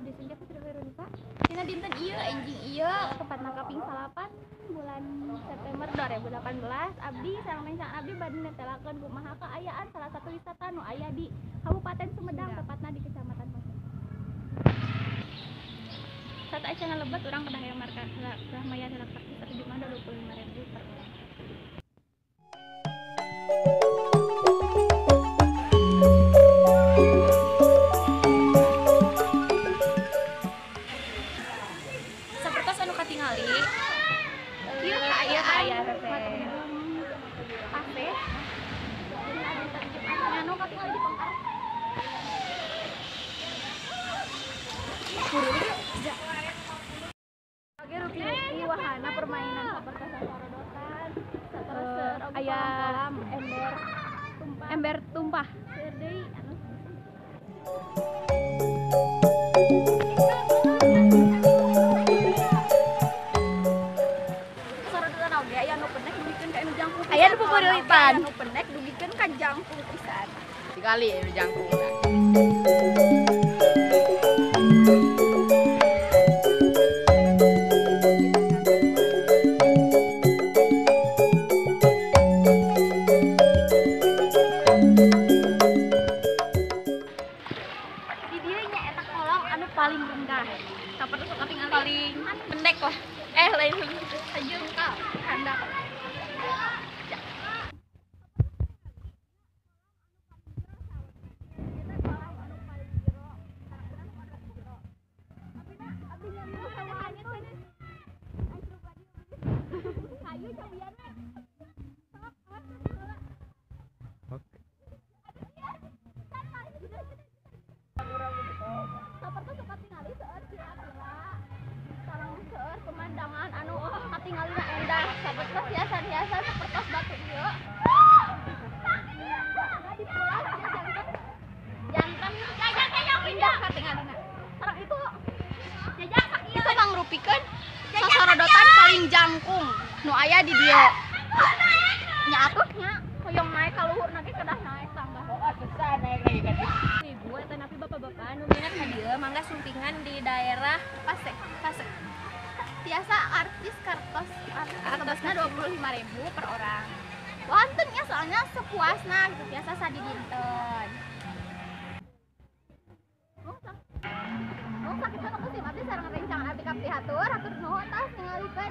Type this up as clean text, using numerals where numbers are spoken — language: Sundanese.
Abdi Senja Putri Khairunisa. Dina dinten ieu enjing ieu tepatna kaping 9 bulan September 2018 abdi sareng rencang abdi bade netelakeun kumaha kaayaan salah satu wisata nu aya di Kabupaten Sumedang tepatna di Kecamatan Paseh. Saat acara lebet urang kedah hayang marka kedah mayar heula kartu jumlah 25.000 per orang. Sapertos anu katingali ieu kaayaan kafe anu katingali di pengkar. Oke, rupi-rupi wahana permainan sapertos sorodotan, aya ember tumpah. Seueur deui anu. Sorodotan oge aya nu penek dugikeun ka anu jangkung. Aya nu pupurilitan. Anu penek dugikeun ka jangkung pisan. Dikali anu jangkung. Paling rendah, sapertos paling pendek lah, lain sajengkal handap. Pemandangan anu katingalina endah sapertos hiasan-hiasan sapertos batu ieu. Dipulas jantan indah katingalina. Sareng itu itu mangrupikeun sasorodotan paling jangkung nu aya di dieu. Nya atuh nya hoyong naik ka luhur ge kedah naik tangga. Oh, susah naik lagi kan. Ibu eta napi bapak-bapak nu minat ka dieu mangga sumpingan di daerah Paseh. Paseh. Biasa artis kartos artosna 25.000 per orang. Wonten nya soalnya sepuasna gitu biasa sadidinten. Mung sakitu nu musim abdi sareng rencangan abdi kapihatur hatur nuhun tas ningalikeun.